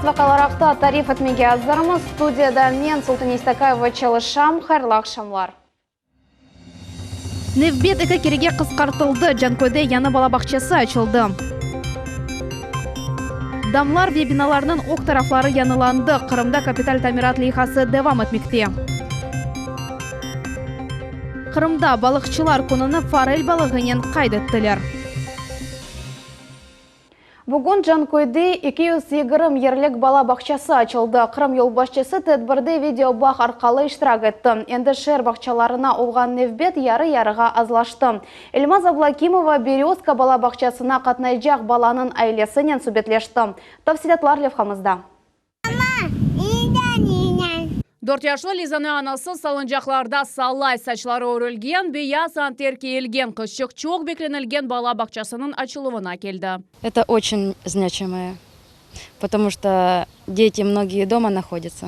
Esas vaqialar aqta tarif etmege azırmız. Studiyada men, Sultane İstakayeva, çalışam. Hayırlı aqşamlar. Nevbet eki kerege qısqartıldı, Canköyde yañı bala bağçası açıldı. Damlar ve binalarnıñ ög tarafları yañılandı, Qırımda kapital tamirat leyhası devam etmekte. Qırımda balıqçılar kününi forel balığınen qayd ettiler. Bugün Canköyde 220 yerlik bala bağçası açıldı. Qırım yolbaşçısı tedbirde videobağ arqalı iştirak etti. Endi şeer bağçalarına olğan nevbet yarı-yarığa azlaştı. Elmaz Ablâkimova Berezka bala bağçasına qatnaycaq balanıñ ailesinen subetleşti. Tafsilâtlar levhamızda. Dört yaşlı Lizanı anası salıncaqlarda sallay, saçları örülgen, beyaz anter kiyilgen qızçıq çoq beklenilgen bala bağçasınıñ açıluvına keldi. Это очень значимое, потому что дети многие дома находятся,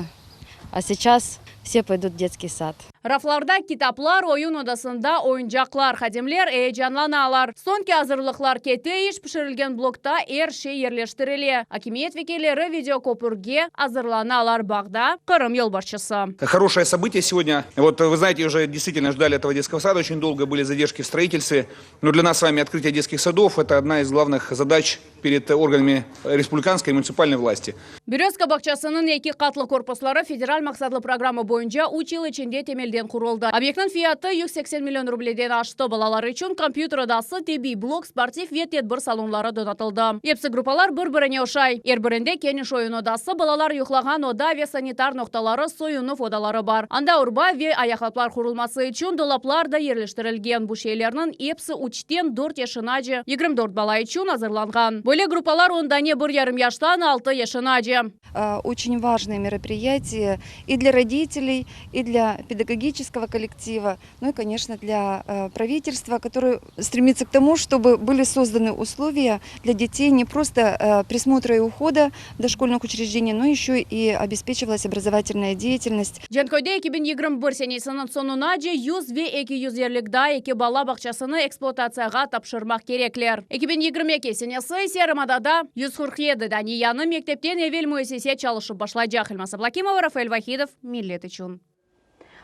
а сейчас все пойдут в детский сад. Raflarda kitaplar, oyun odasında oyuncaqlar, hadimler eyecanlanalar. Soñki azırlıqlar kete, iş pişirilgen blokta er şey yerleştirile. Akimiyet vekilleri videokopürge azırlanalar, bağda Qırım yolbaşçısı. Хорошее событие сегодня. Вот вы знаете, уже действительно ждали этого детского сада, очень долго были задержки в строительстве. Но для нас с вами открытие детских садов – это одна из главных задач перед органами республиканской и муниципальной власти. Berezka bağçasınıñ eki qatlı korpusları federal maqsatlı programma boyunca üç yıl içinde temelden quruldı. Obyektniñ fiyatı 180 million rubleden aştı. Balalar içün kompyuter odası, tibbiy blok, sportiv ve tedbir salonları donatıldı. Episi gruppalar bir-birine oşay. Er birinde keniş oyun odası, balalar yuqlağan oda ve sanitar noqtaları, soyunuv odaları bar. Anda urba ve ayaqqaplar qurulması içün dolaplar da yerleştirilgen. Bu şeylerniñ episi üçten dört yaşınace 24 bala içün azırlanğan. Böyle gruppalar on dane bir yarım yaştan altı yaşınace. Очень важное мероприятие и для родителей, и для педагогического коллектива, ну и, конечно, для правительства, которое стремится к тому, чтобы были созданы условия для детей не просто присмотра и ухода дошкольных учреждений, но еще и обеспечивалась образовательная деятельность. Canköyde 2021 senesiniñ soñunace 100 ve 200 yerlik daa eki bala bağçasını ekspluatatsiyağa tapşırmaq kerekler. 2022 senesi ise yarımadada 147 dane yañı mektepten evel müessise çalışıp başlaycaq. Elmaz Ablâkimova, Rafael Vahidov, Millet içün.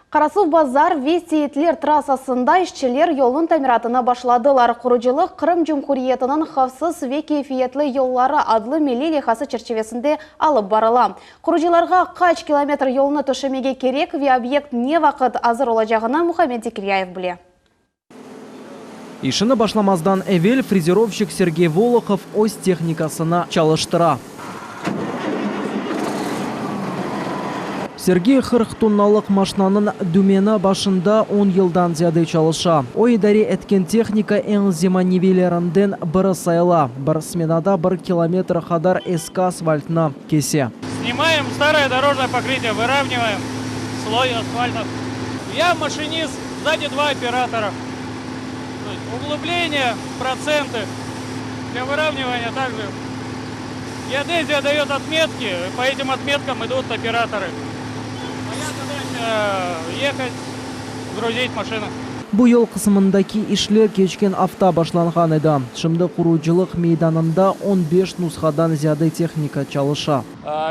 Qarasuvbazar ve Seyitler trassasında işçiler yolnıñ tamiratını başladılar. Qurucılıq Qırım Cumhuriyetiniñ havfsız ve keyfiyetli yolları adlı milliy leyhası çerçivesinde alıp barıla. Qurucılarğa qaç kilometr yolnı töşemege kerek ve obyekt ne vaqıt azır olacağını Muhammed Zekiryayev bile. İşini başlamazdan evel frezerovşik Sergey Volohov öz tehnikasını çalıştıra. Sergey 40 tonnalıq maşinanıñ dümeni başında on yıldan ziyade çalışa. O idare etken tehnika eñ zemaneviylerinden biri sayıla, bir smenada bir kilometr qadar eski asfaltnı kese. Snimaем старое дорожное покрытие, выравниваем слой асфальта. Я машинист, сзади два оператора. То есть углубление, проценты. Для выравнивания также. Геодезия дает отметки, по этим отметкам идут операторы. Моя задача ехать, грузить машину. Bu yol qısımındaki işler keçken afta başlanğan edi. Şimdi qurucılıq meydanında 15 nushadan ziyade tehnika çalışa.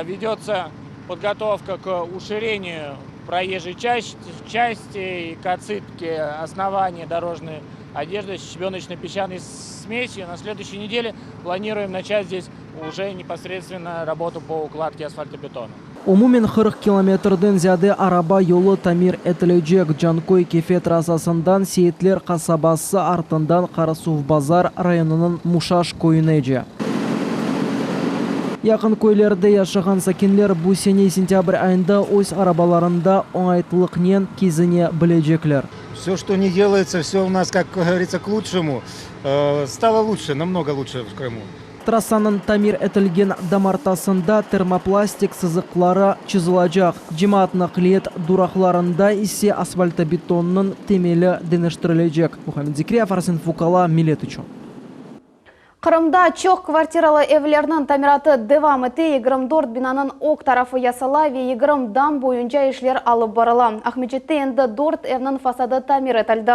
Ведется подготовка к уширению проезжей части и к отсыпке основания дорожной одежды щебеночно-песчаной смесью. На следующей неделе планируем начать здесь уже непосредственно работу по укладке асфальтобетона. Umumen 40 kilometrden ziyade araba yolu tamir etilecek. Canköy Kefe trassasından Seyitler qasabası artından Qarasuvbazar rayonınıñ Muşaş köyünece. Yaqın köylerde yaşağan sakinler bu sene sentâbr ayında öz arabalarında oñaytlıqnen kezine bilecekler. Все, что ни делается, все у нас, как говорится, к лучшему. Стало лучше, намного лучше в Крыму. Trassanıñ tamir etilgen damartasında termoplastik sızıqları çızılacaq, cemaat naqliyet duraqlarında ise asfaltobetonnıñ temeli deñiştirilecek. Muhammed Zekiryayev, Arsen Fukala, Millet içün. Qırımda çoq kvartiralı evlerniñ tamiratı devam ete, 24 binanıñ ög tarafı yasala ve 20 dam boyunca işler alıp barıla. Aqmescitte endi dört evniñ fasadı tamir etildi.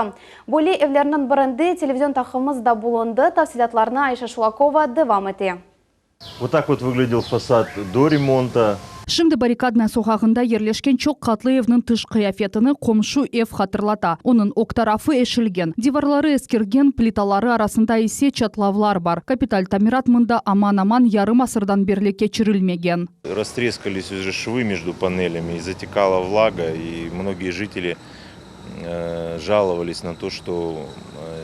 Böyle evlerniñ birinde televizion taqımımız da bulundı. Tafsilâtlarnı Ayşe Şulakova devam ete. Вот так вот выглядел фасад до ремонта. Şimdi Barrikadnaya soqağında yerleşken çoq qatlı evniñ tış qıyafetini qomşu ev hatırlata. Onıñ ög tarafı eşilgen, divarları eskirgen, plitaları arasında ise çatlavlar bar. Kapital tamirat mında aman-aman yarım asırdan berli keçirilmegen. Растрескались уже швы между панелями, и затекала влага, и многие жители жаловались на то, что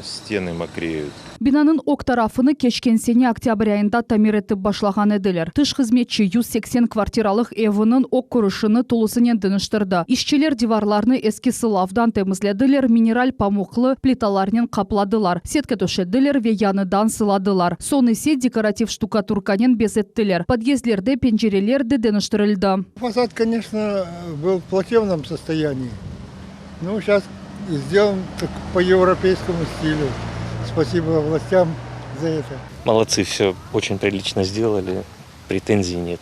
стены мокреют. Binanıñ ög tarafını keçken sene oktâbr ayında tamir etip başlağan ediler. Tış hızmetçi 180 kvartiralıq eviniñ ög körüşini tolusınen deñiştirdi. İşçiler divarlarnı eski sılavdan temizlediler, mineral pamuqlı plitalarnen qapladılar, setka töşediler ve yañıdan sıladılar. Soñ ise dekorativ ştukaturkanen bezettiler. Podyezdlerde pencereler de deñiştirildi. Фасад, конечно, был в плачевном состоянии. Ну, сейчас сделан так по европейскому стилю. Спасибо властям за это. Молодцы, все очень прилично сделали. Претензий нет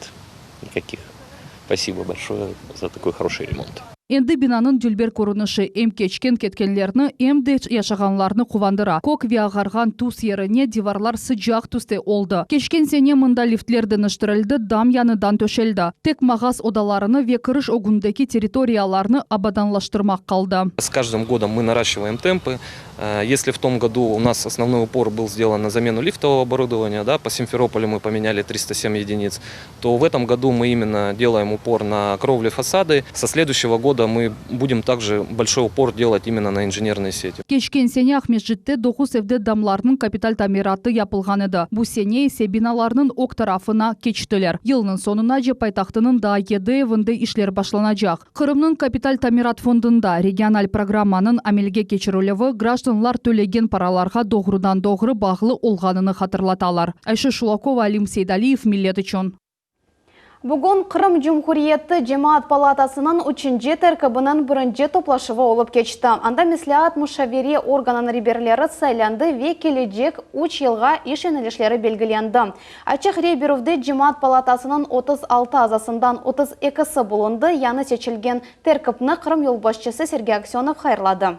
никаких. Спасибо большое за такой хороший ремонт. Endi binanıñ dülber körünişi em keçken ketkenlerni, em de yaşağanlarnı quvandıra. Kök ve ağarğan tüs yerine divarlar sıcaq tüste oldı. Keçken sene mında liftler deñiştirildi, dam yañıdan töşeldi. Tek mağaz odalarını ve kiriş ögündeki territoriyalarnı abadanlaştırmaq qaldı. С каждым годом мы наращиваем темпы. Если в том году у нас основной упор был сделан на замену лифтового оборудования, да, по Симферополю мы поменяли 307 единиц, то в этом году мы именно делаем упор на кровли, фасады. Со следующего года мы будем также большой упор делать именно на инженерные сети. Keçken sene Aqmescitte doquz evde damlarnıñ kapital tamiratı yapılğan edi. Bu sene ise binalarnıñ ög tarafına keçtiler. Yılnıñ soñunace paytahtınıñ daa yedi evinde işler başlanacaq. Qırımnıñ kapital tamirat fondunda regional programmanıñ amelge keçirilüvi grajdanlar tölegen paralarğa doğrudan-doğru bağlı olğanını hatırlatalar. Ayşe Şulakova, Alim Seydaliyev, Millet içün. Bugün Qırım Cumhuriyeti Cemaat palatasınıñ üçünci terkibiniñ birinci toplaşuvı olıp keçti. Anda mesleat muşavere organınıñ reberleri saylandı ve kelecek üç yılğa iş yönelişleri belgilendi. Açıq rey berüvde Cemaat palatasınıñ 36 azasından 32si bulundı. Yañı seçilgen terkipni Qırım yolbaşçısı Sergey Aksönov hayırladı.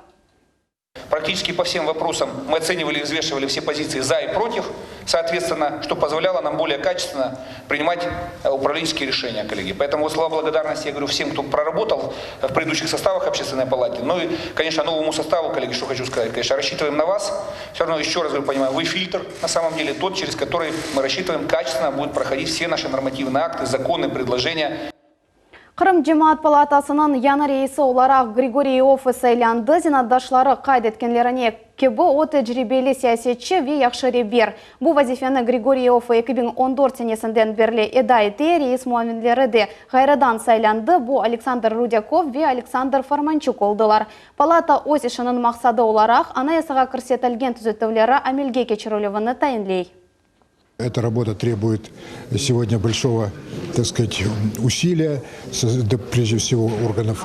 Практически по всем вопросам мы оценивали и взвешивали все позиции за и против, соответственно, что позволяло нам более качественно принимать управленческие решения, коллеги. Поэтому вот слова благодарности я говорю всем, кто проработал в предыдущих составах Общественной палаты. Ну и, конечно, новому составу, коллеги, что хочу сказать, конечно, рассчитываем на вас. Все равно, еще раз говорю, понимаю, вы фильтр, на самом деле, тот, через который мы рассчитываем, качественно будут проходить все наши нормативные акты, законы, предложения. Qırım Cemaat palatasınıñ yañı reisi olaraq Grigoriy İoffe saylandı. Zenaatdaşları qayd etkenlerine kibi, o tecribeli siyasetçi ve yahşı reber. Bu vazifeni Grigoriy İoffe 2014 senesinden berli eda ete. Reis muavinleri de ğayrıdan saylandı. Bu Aleksandr Rudâkov ve Aleksandr Formançuk oldılar. Palata öz işiniñ maqsadı olaraq Anayasağa kirsetilgen tüzetüvleri amelge keçirilüvini tayinley. Эта работа требует сегодня большого, так сказать, усилия, прежде всего органов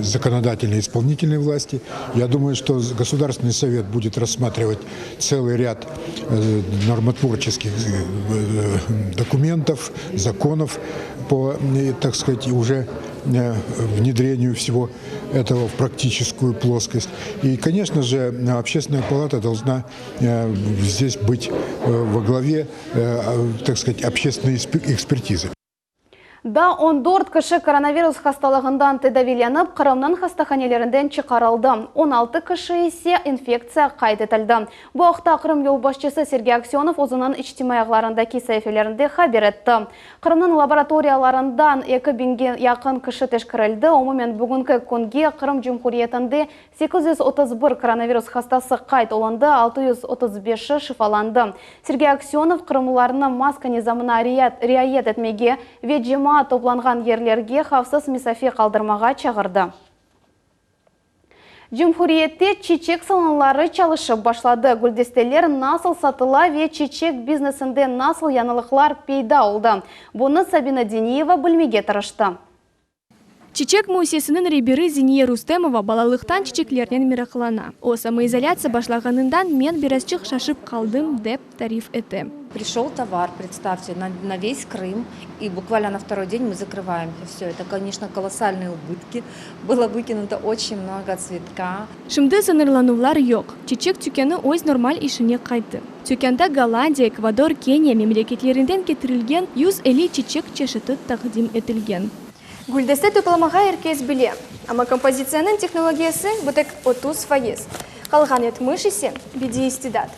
законодательной и исполнительной власти. Я думаю, что Государственный совет будет рассматривать целый ряд нормотворческих документов, законов по, так сказать, уже внедрению всего этого в практическую плоскость. И, конечно же, Общественная палата должна здесь быть во главе, так сказать, общественной экспертизы. Daa 14 kişi koronavirus hastalığından tedaviylenip, Qırımnıñ hastahanelerinden çıqarıldı. 16 kişi ise infektsiya qayd etildi. Bu aqta Qırım yolbaşçısı Sergey Aksönov özüniñ içtimaiy ağlarındaki saifelerinde haber etti. Qırımnıñ laboratoriyalarından 2000ge yaqın kişi teşkerildi. Umumen bugünki künge Qırım Cumhuriyetinde 831 koronavirus hastası qayd olundı, 635i şifalandı. Sergey Aksönov qırımlılarnı maska nizamına riayet etmege ve cemaat toplanğan yerlerge havfsız mesafe qaldırmağa çağırdı. Cumhuriyette çiçek salonları çalışıp başladı. Güldesteler nasıl satıla ve çiçek biznesinde nasıl yañılıqlar peyda oldı? Bunı Sabina Deniyeva bilmege tırıştı. Çiçek müessisesiniñ reberi Zeniye Rustemova balalıqtan çiçeklernen meraqlana. O, samoizolâtsiya başlağanından men birazçıq şaşıp qaldım, dep tarif ete. Prişel tovar, представьте, на на весь Крым, и буквально на второй день мы закрываемся. Все, это, конечно, колоссальные убытки. Было выкинуто очень много цветка. Şimdi sıñırlanuvlar yoq. Çiçek tükânı öz normal işine qayttı. Tükânda Gollandiya, Ekvador, Keniya memleketlerinden ketirilgen 150 çiçek çeşiti taqdim etilgen. Güldeste toplamağa er kes bile, amma kompozitsiyanıñ tehnologiyası bu tek 30%, qalğan 70 ise, bediiy istidat.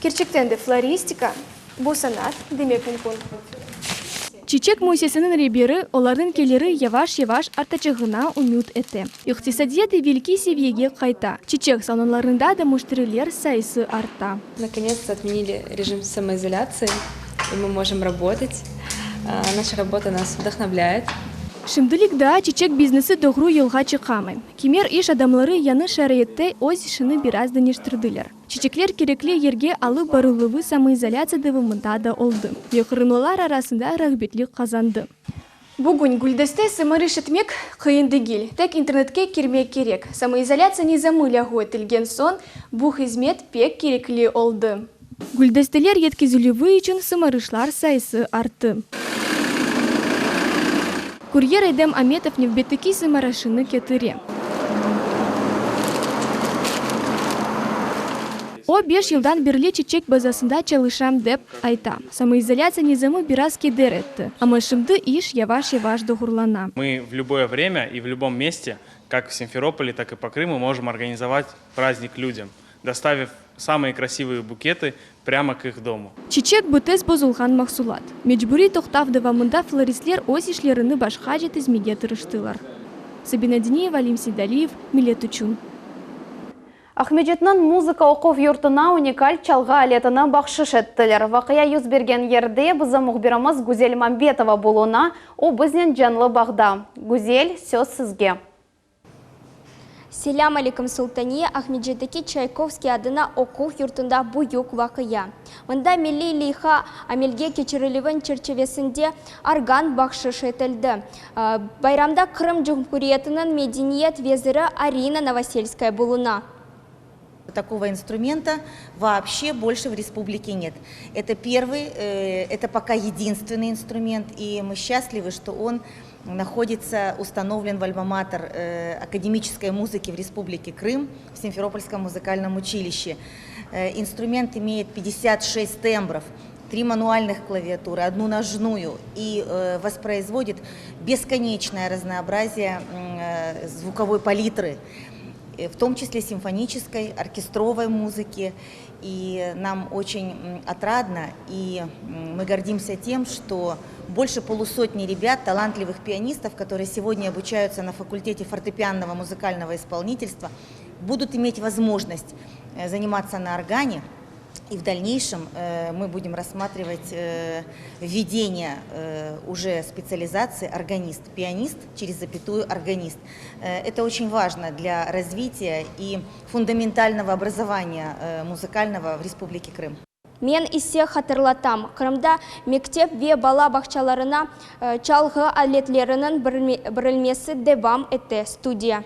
Kerçekten de floristika, bu sanat demek mümkün. Çiçek müessisesiniñ reberi olarnıñ keliri yavaş-yavaş artacağına ümüt ete. İqtisadiyat evelki seviyege qayta, çiçek salonlarında da müşteriler sayısı arta. Nakonets-to otmenili rejim samoizolâtsii, i mı mojım rabotat. Naşa rabota nas vdahnovlâet. Şimdilik daa çiçek biznesi doğru yolğa çıqamay. Kimer iş adamları yañı şaraitte öz işini biraz deñiştirdiler. Çiçekler kerekli yerge alıp barıluvı samoizolâtsiya devamında da oldı ve qırımlılar arasında rağbetlik qazandı. Bugün güldeste sımarış etmek qıyın degil, tek internetke kirmek kerek. Samoizolâtsiya nizamı lâğu etilgen soñ bu hızmet pek kerekli oldı. Güldesteler yetkizilüvi içün sımarışlar sayısı arttı. Kuryer Edem Ametov nevbetteki sımarışını ketire. O, beş yıldan berli çiçek bazasında çalışam, dep ayta. Samoizolâtsiya nizamı biraz keder etti, amma şimdi iş yavaş-yavaş doğurlana. Мы в любое время и в любом месте, как в Симферополе, так и по Крыму, можем организовать праздник людям, доставив самые красивые букеты прямо к их дому. Çiçek, bu tez bozulğan mahsulat. Mecburiy toqtav devamında floristler öz işlerini başqaca tizmege tırıştılar. Sabina Diniyeva, Alim Seydaliyev, Millet içün. Aqmescitniñ muzıka oquv yurtuna unikal çalğı aletini bahşış ettiler. Vaqia yüz bergen yerde bizim mühbirimiz Güzel Mambetova buluna, o biznen canlı bağda. Güzel, söz sizge. Selâm aleyküm, Sultaniye, Aqmescitteki Çaykovskiy adına oquv yurtunda büyük vaqia. Mında milliy leyha amelge keçirilüviniñ çerçivesinde organ bahşış etildi. Bayramda Qırım Cumhuriyetiniñ medeniyet veziri Arina Novoselskaya buluna. Такого инструмента вообще больше в республике нет. Это первый, это пока единственный инструмент, и мы счастливы, что он находится установлен в альма-матер академической музыки в Республике Крым, в Симферопольском музыкальном училище. Инструмент имеет 56 тембров, три мануальных клавиатуры, одну ножную и воспроизводит бесконечное разнообразие звуковой палитры, в том числе симфонической, оркестровой музыки. И нам очень отрадно, и мы гордимся тем, что больше полусотни ребят, талантливых пианистов, которые сегодня обучаются на факультете фортепианного музыкального исполнительства, будут иметь возможность заниматься на органе. И в дальнейшем мы будем рассматривать введение уже специализации органист, пианист через запятую органист. Это очень важно для развития и фундаментального образования музыкального в Республике Крым. Men ise hatırlatam, Qırımda mektep ve bala bağçalarına çalğı aletleriniñ berilmesi devam ete. Studiya.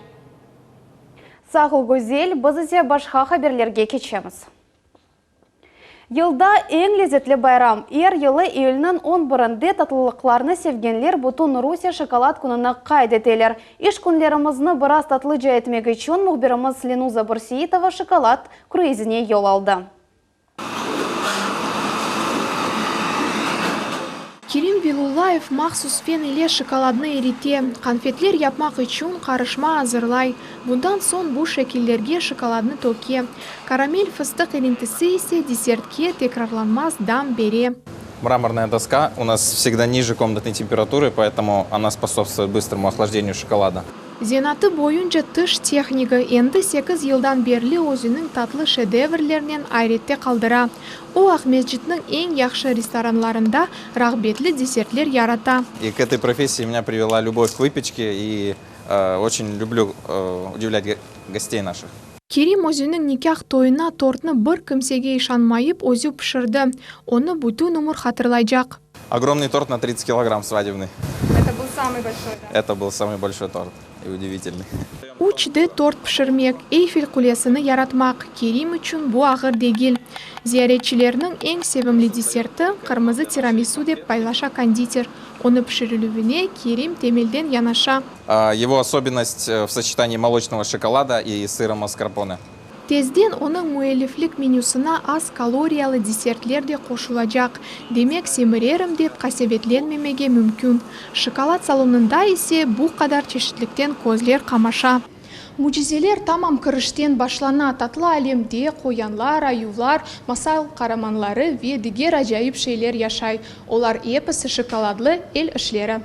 Sağ ol, Güzel, biz ise başqa haberlerge keçemiz. Yılda eñ lezetli bayram. Er yılı iyülniñ on birinde tatlılıqlarnı sevgenler bütün Rusiye şokolad kününi qayd eteler. İş künlerimizni biraz tatlıca etmek içün mühbirimiz Lenuza Bürseitova şokolad kruizine yol aldı. Kerim Velulayev mahsus fen ile şokoladnı irite, qanfetler yapmaq içün qarışma azırlay. Bundan soñ bu şekillerge şokoladnı töke. Karamel fıstıq irintisi ise desertke tekrarlanmaz dam bere. Мраморная доска у нас всегда ниже комнатной температуры, поэтому она способствует быстрому охлаждению шоколада. Zenaatı boyunca tış tehnigi, endi sekiz yıldan berli özüniñ tatlı şedevrlerinen ayrette qaldıra. O, Aqmescitniñ eñ yahşı restoranlarında rağbetli desertler yarata. И к этой профессии меня привела любовь к выпечке и очень люблю удивлять гостей наших. Kerim özüniñ nikâh toyuna tortnı bir kimsege işanmayıp özü pişirdi. Onı bütün ömür hatırlaycaq. Огромный торт на 30 килограмм свадебный. Это был. Самый большой, да. Это был самый большой торт и удивительный. Üç D tort pişirmek, Eyfel qulesini yaratmaq, Kerim içün bu ağır degil. Ziyaretçilerniñ eñ sevimli deserti, qırmızı tiramisu dep paylaşa konditer. Onı pişirilüvine Kerim temelden yanaşa. Его особенность в сочетании молочного шоколада и сыра маскарпоне. Tezden onıñ müelliflik menüsına az kaloriyalı desertler de qoşulacaq, demek semirerim dep qasevetlenmemege mümkün. Şokolad salonında ise bu qadar çeşitlikten közler qamaşa. Mücizeler tamam kirişten başlana, tatlı alemde qoyanlar, ayuvlar, masal qaramanları ve diger acayip şeyler yaşay, olar episi şokoladlı el işleri.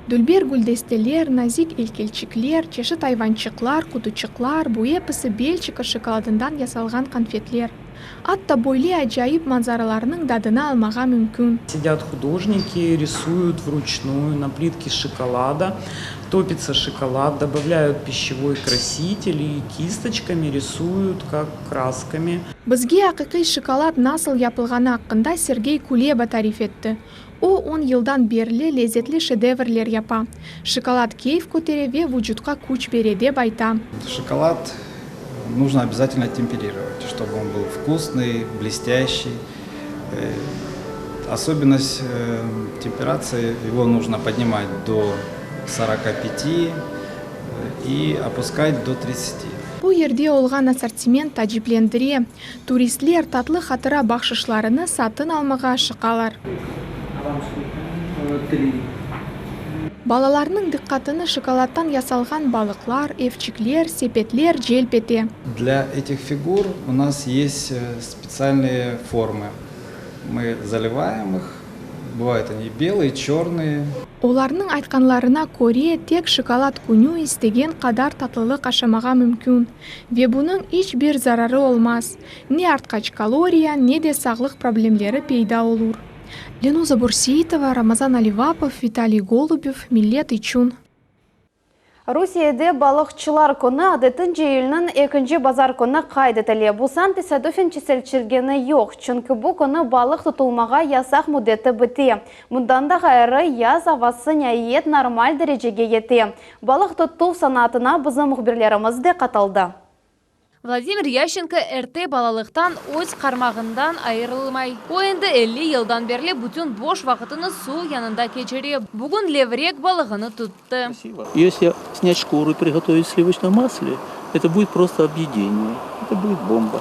Dülber güldesteler, nazik eykelçikler, çeşit ayvançıqlar, qutuçıqlar, bu episi Belçika şokoladından yasalğan qanfetler. Atta böyle acayip manzaralarnıñ dadını almağa mümkün. Сидят художники, рисуют вручную на плитке шоколада, топится шоколад, добавляют пищевой краситель и кисточками рисуют, как красками. Bizge aqiqiy şokolad nasıl yapılğanı aqqında Sergey Kuleba tarif etti. O, on yıldan berli lezetli şedevrler yapa. Şokolad keyf kötere ve vucutqa küç bere, dep ayta. Шоколад нужно обязательно темперировать, чтобы он был вкусный, блестящий. Особенность темперации, его нужно поднимать до 45 и опускать до 30. Bu yerde olğan assortiment taaciplendire. Turistler tatlı hatıra bahşışlarını satın almağa aşıqalar. Balalarnıñ diqqatını şokoladtan yasalğan balıqlar, evçikler, sepetler celp ete. Для этих фигур у нас есть специальные формы. Мы заливаем их. Бывают они белые, черные. Olarnıñ aytqanlarına köre, tek şokolad künü istegen qadar tatlılıq aşamağa mümkün. Ve bunıñ iç bir zararı olmaz, ne artqaç kaloriya, ne de sağlıq problemleri peyda olur. Lenuza Bürseitova, Ramazan Alivapov, Vitaliy Golubev, Millet içün. Rusiyede balıqçılar künü adetince iyülniñ ekinci bazar künü qayd etile. Bu san tesadüfen seçilgeni yoq, çünki bu künü balıq tutulmağa yasaq müddeti bite. Bundan da ğayrı, yaz avası niayet normal derecege yete. Balıq tutuv sanatına bizim mühbirlerimiz de qatıldı. Vladimir Yaşenko erte balalıqtan öz qarmağından ayırılmay. O endi 50 yıldan berli bütün boş vaqıtını suv yanında keçire. Bugün levrek balığını tuttı. Если снять шкуру и приготовить в сливочном масле, это будет просто объедение. Это будет бомба.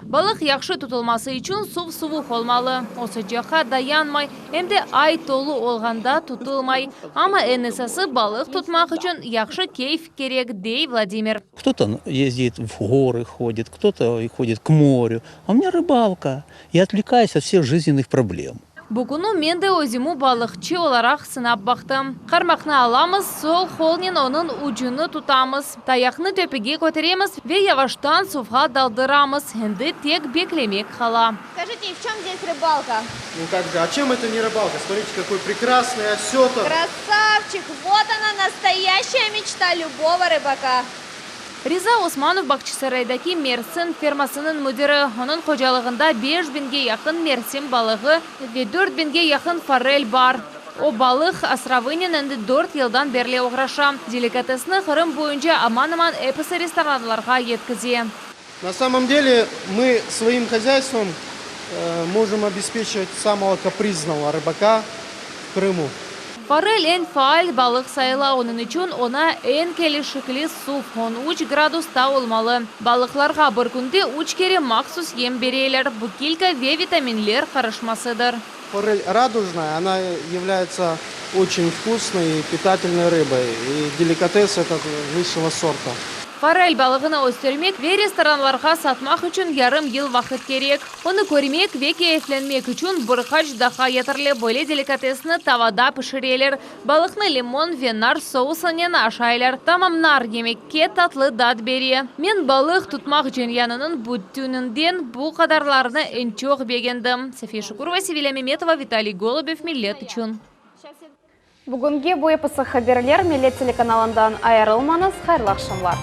Balıq yahşı tutulması içün suv suvuq olmalı. O sıcaqqa dayanmay, em de ay tolu olğanda tutulmay. Amma eñ esası balıq tutmaq içün yahşı keyf kerek, dey Vladimir. Кто-то ездит в горы, ходит, кто-то ходит к морю. А у меня рыбалка. Я отвлекаюсь от всех жизненных проблем. Bu künü men de özümi balıqçı olaraq sınap baqtım. Qarmaqnı alamız, sol qolnen onıñ ucunı tutamız. Tayaqnı töpege köteremiz ve yavaştan suvğa daldıramız. Endi tek beklemek qala. Скажите, в чем здесь рыбалка? Ну как же, а чем это не рыбалка? Смотрите, какой прекрасный осетр. Красавчик! Вот она, настоящая мечта любого рыбака. Riza Osmanov Bağçasaraydaki Mersin fermasınıñ müdiri. Onıñ hocalığında 5000ge yaqın mersin balığı ve 4000ge yaqın forel bar. O balıq asravınen endi 4 yıldan berli oğraşa. Delikatesni Qırım boyunca aman-aman episi restoranlarğa yetkize. На самом деле мы своим хозяйством можем обеспечивать самого капризного рыбака в Крыму. Forel eñ faal balıq sayıla, onıñ içün oña eñ kelişikli suv 13 gradusta olmalı. Balıqlarğa bir künde üç kere mahsus yem bereler, bu kilka ve vitaminler qarışmasıdır. Форель радужная, она является очень вкусной и питательной рыбой. И деликатес этот высшего сорта. Forel balığını östürmek ve restoranlarğa satmaq içün yarım yıl vaqıt kerek. Onı körmek ve keyflenmek içün bir qaç daqqa yeterli. Böyle delikatesni tavada pişireler. Balıqnı limon ve nar sousınen aşaylar. Tamam nar yemekke tatlı tat bere. Men balıq tutmaq ceryanınıñ bütüninden bu qadarlarını eñ çoq begendim. Safiye Şukurova, Sevilâ Memetova, Vitaliy Golubev, Millet içün. Bugünge bu episi haberler Millet telekanalından ayırılmañız, hayırlı aqşamlar.